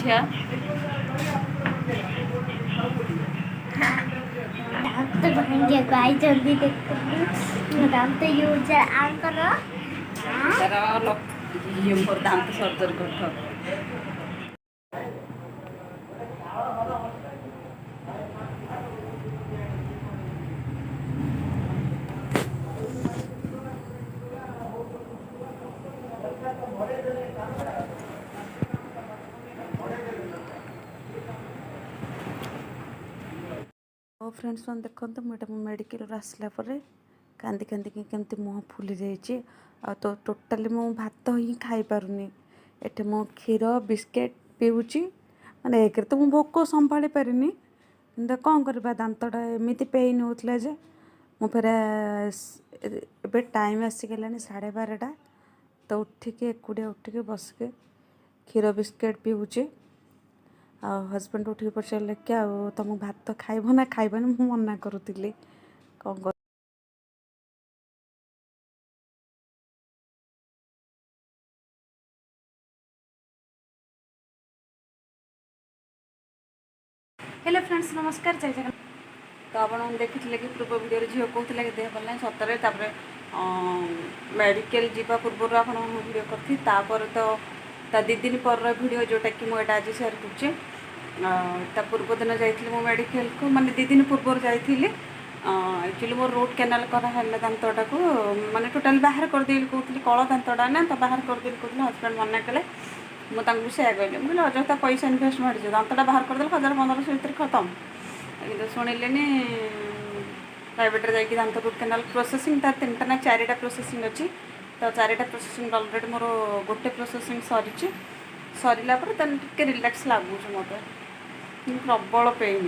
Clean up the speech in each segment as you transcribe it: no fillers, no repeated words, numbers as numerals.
ଝିଅ। ଦାନ୍ତ ଭାଙ୍ଗିବାକୁ ଆଇଛନ୍ତି। ଦେଖନ୍ତୁ, ଦାନ୍ତ ୟୁଜ୍ ଆଙ୍କର। ତାର ଇଏ ମୋର ଦାନ୍ତ ସର୍ଜରୀ କରିଥାଉ। ହଉ ଫ୍ରେଣ୍ଡସ୍ ମାନେ, ଦେଖନ୍ତୁ, ମୁଁ ଏଇଟା ମୁଁ ମେଡ଼ିକାଲରୁ ଆସିଲା ପରେ କାନ୍ଦି କାନ୍ଦିକି କେମିତି ମୁହଁ ଫୁଲି ଯାଇଛି। ଆଉ ତ ଟୋଟାଲି ମୁଁ ଭାତ ହିଁ ଖାଇପାରୁନି। ଏଠି ମୁଁ କ୍ଷୀର ବିସ୍କେଟ୍ ପିଉଛି। ମାନେ ଏକରେ ତ ମୁଁ ଭୋକ ସମ୍ଭାଳି ପାରିନି, କିନ୍ତୁ କ'ଣ କରିବା, ଦାନ୍ତଟା ଏମିତି ପେନ୍ ହେଉଥିଲା ଯେ ମୁଁ ଫେରେ ଏବେ ଟାଇମ୍ ଆସିଗଲାଣି 12:30। ତ ଉଠିକି, ଏକୁଟିଆ ଉଠିକି ବସିକି କ୍ଷୀର ବିସ୍କେଟ୍ ପିଉଛି। ଆଉ ହଜବେଣ୍ଡ ଉଠିକି ପଚାରିଲେ କି ଆଉ ତମ ଭାତ ଖାଇବ ନା ଖାଇବନି? ମୁଁ ମନା କରୁଥିଲି। କ'ଣ ହ୍ୟାଲୋ ଫ୍ରେଣ୍ଡସ୍, ନମସ୍କାର, ଜୟ ଜଗନ୍ନାଥ। ତ ଆପଣ ଦେଖିଥିଲେ କି ପୂର୍ବ ଭିଡ଼ିଓରେ ଝିଅ କହୁଥିଲା କି ଦେହ ଭଲ ନାହିଁ। ସତରେ ତାପରେ ମେଡ଼ିକାଲ ଯିବା ପୂର୍ବରୁ ଆପଣ ମୁଁ ଭିଡ଼ିଓ କରିଥିଲି। ତାପରେ ତ ତା 2 ଦିନ ପରର ଭିଡ଼ିଓ, ଯେଉଁଟାକି ମୁଁ ଏଇଟା ଆଜି ସେୟାର କରୁଛି। ତା ପୂର୍ବ ଦିନ ଯାଇଥିଲି ମୁଁ ମେଡ଼ିକାଲକୁ, ମାନେ 2 ଦିନ ପୂର୍ବରୁ ଯାଇଥିଲି। ଆକ୍ଚୁଆଲି ମୋର ରୁଟ୍ କେନାଲ୍ କରାହେଲା ଦାନ୍ତଟାକୁ, ମାନେ ଟୋଟାଲି ବାହାର କରିଦେଲି କହୁଥିଲି। କଳ ଦାନ୍ତଟା ନା, ତ ବାହାର କରିଦେଲି କହୁଥିଲି। ହଜବେଣ୍ଡ ମନା କଲେ। ମୁଁ ତାଙ୍କୁ ସେୟା କହିଲି, ମୁଁ କହିଲି ଅଯଥା ପଇସା ଇନଭେଷ୍ଟ ମାରିଛ, ଦାନ୍ତଟା ବାହାର କରିଦେଲେ 1000 1500 ଭିତରେ ଖତମ। କିନ୍ତୁ ଶୁଣିଲେନି। ପ୍ରାଇଭେଟ୍ରେ ଯାଇକି ଦାନ୍ତ ରୁଟ୍ କେନାଲ୍ ପ୍ରୋସେସିଂ, ତାର ତିନିଟା ନା ଚାରିଟା ପ୍ରୋସେସିଂ ଅଛି। ତ ଚାରିଟା ପ୍ରୋସେସିଂ, ଅଲରେଡ଼ି ମୋର ଗୋଟେ ପ୍ରୋସେସିଂ ସରିଛି। ସରିଲା ପରେ ତାହେଲେ ଟିକେ ରିଲାକ୍ସ ଲାଗୁଛି ମୋତେ। କିନ୍ତୁ ପ୍ରବଳ ପେନ୍,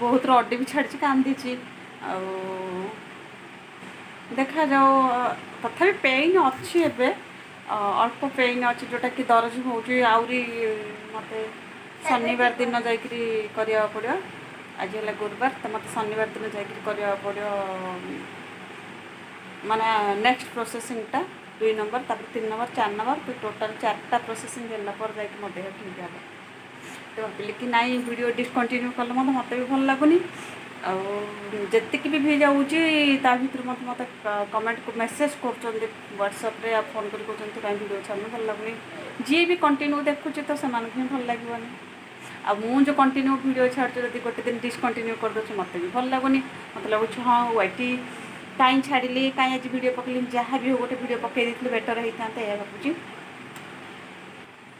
ବହୁତ ରଡ଼ି ବି ଛାଡ଼ିଛି, କାନ୍ଦିଛି। ଆଉ ଦେଖାଯାଉ। ତଥାପି ପେନ୍ ଅଛି ଏବେ, ଅଳ୍ପ ପେନ୍ ଅଛି, ଯେଉଁଟାକି ଦରଜ ହେଉଛି ଆହୁରି। ମୋତେ ଶନିବାର ଦିନ ଯାଇକରି କରିବାକୁ ପଡ଼ିବ। ଆଜି ହେଲା ଗୁରୁବାର, ତ ମୋତେ ଶନିବାର ଦିନ ଯାଇକରି କରିବାକୁ ପଡ଼ିବ, ମାନେ ନେକ୍ସଟ ପ୍ରୋସେସିଂଟା, 2 ନମ୍ବର, ତାପରେ 3 ନମ୍ବର, 4 ନମ୍ବର। ତ ଟୋଟାଲ୍ ଚାରିଟା ପ୍ରୋସେସିଂ ହେଲା ପରେ ଯାଇକି ମୋ ଦେହ ଠିକ୍ ହେବ। ତ ଭାବିଲି କି ନାଇଁ, ଭିଡ଼ିଓ ଡିସକଣ୍ଟିନ୍ୟୁ କଲେ ମଧ୍ୟ ମୋତେ ବି ଭଲ ଲାଗୁନି। ଆଉ ଯେତିକି ବି ଭିଉ ଯାଉଛି, ତା ଭିତରୁ ମୋତେ ମୋତେ କମେଣ୍ଟ ମେସେଜ୍ କରୁଛନ୍ତି ହ୍ୱାଟ୍ସଆପ୍ରେ ଆଉ ଫୋନ୍ କରି କହୁଛନ୍ତି, ତୁ କାହିଁ ଭିଡ଼ିଓ ଛାଡ଼ୁନୁ, ଭଲ ଲାଗୁନି। ଯିଏ ବି କଣ୍ଟିନ୍ୟୁ ଦେଖୁଛି, ତ ସେମାନଙ୍କୁ ହିଁ ଭଲ ଲାଗିବନି। ଆଉ ମୁଁ ଯେଉଁ କଣ୍ଟିନ୍ୟୁ ଭିଡ଼ିଓ ଛାଡ଼ୁଛି, ଯଦି ଗୋଟେ ଦିନ ଡିସକଣ୍ଟିନ୍ୟୁ କରିଦେଉଛି, ମୋତେ ବି ଭଲ ଲାଗୁନି। ମୋତେ ଲାଗୁଛି, ହଁ, ୱାଇଟି କାହିଁ ଛାଡ଼ିଲି, କାହିଁ ଆଜି ଭିଡ଼ିଓ ପକେଇଲି, ଯାହା ବି ହଉ ଗୋଟେ ଭିଡ଼ିଓ ପକେଇ ଦେଇଥିଲି, ବେଟର୍ ହେଇଥାନ୍ତା, ଏହା ଭାବୁଛି।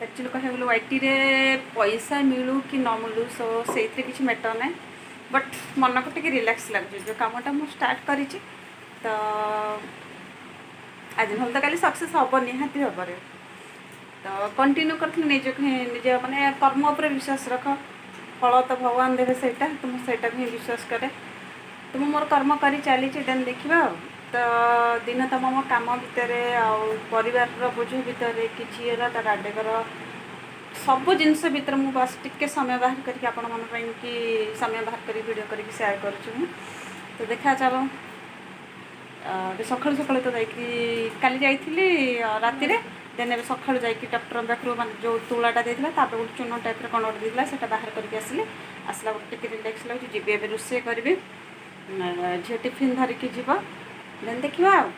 ଆକ୍ଚୁଆଲି କହିବାକୁ ଗଲେ ୱାଇଟିରେ ପଇସା ମିଳୁ କି ନ ମିଳୁ, ସୋ ସେଇଥିରେ କିଛି ମ୍ୟାଟର୍ ନାହିଁ, ବଟ୍ ମନକୁ ଟିକେ ରିଲାକ୍ସ ଲାଗୁଛି। ଯେଉଁ କାମଟା ମୁଁ ଷ୍ଟାର୍ଟ କରିଛି, ତ ଆଜି ନହେଲେ ତ କାଲି ସକ୍ସେସ୍ ହେବ ନିହାତି ଭାବରେ। ତ କଣ୍ଟିନ୍ୟୁ କରିଥିଲି। ନିଜକୁ ହିଁ ନିଜ ମାନେ କର୍ମ ଉପରେ ବିଶ୍ୱାସ ରଖ, ଫଳ ତ ଭଗବାନ ଦେବେ। ସେଇଟା ତ ମୁଁ ସେଇଟାକୁ ହିଁ ବିଶ୍ୱାସ କରେ। ତ ମୁଁ ମୋର କର୍ମ କରି ଚାଲିଛି, ଦେନ୍ ଦେଖିବା। ଆଉ ତ ଦିନ ତମାମ କାମ ଭିତରେ ଆଉ ପରିବାରର ବୋଝ ଭିତରେ, କି ଝିଅର ତା ଡାଡେଙ୍କର ସବୁ ଜିନିଷ ଭିତରେ ମୁଁ ବାସ୍ ଟିକେ ସମୟ ବାହାର କରିକି ଆପଣମାନଙ୍କ ପାଇଁ କି ସମୟ ବାହାର କରିକି ଭିଡ଼ିଓ କରିକି ସେୟାର କରୁଛି ମୁଁ। ତ ଦେଖା ଚାଲ। ଏବେ ସକାଳୁ ସକାଳୁ ତ ଯାଇକି କାଲି ଯାଇଥିଲି ରାତିରେ, ଦେନ୍ ଏବେ ସକାଳୁ ଯାଇକି ଡକ୍ଟରଙ୍କ ପାଖରୁ ମାନେ ଯେଉଁ ତୁଳାଟା ଦେଇଥିଲା, ତାପରେ ଗୋଟେ ଚୂନ ଟାଇପ୍ର କ'ଣ ଗୋଟେ ଦେଇଥିଲା, ସେଇଟା ବାହାର କରିକି ଆସିଲି। ଆସିଲା ପରେ ଟିକେ ରିଲାକ୍ସ ଲାଗୁଛି। ଯିବି ଏବେ ରୋଷେଇ କରିବି, ଝିଅ ଟିଫିନ୍ ଧରିକି ଯିବ, ଦେନ୍ ଦେଖିବା ଆଉ।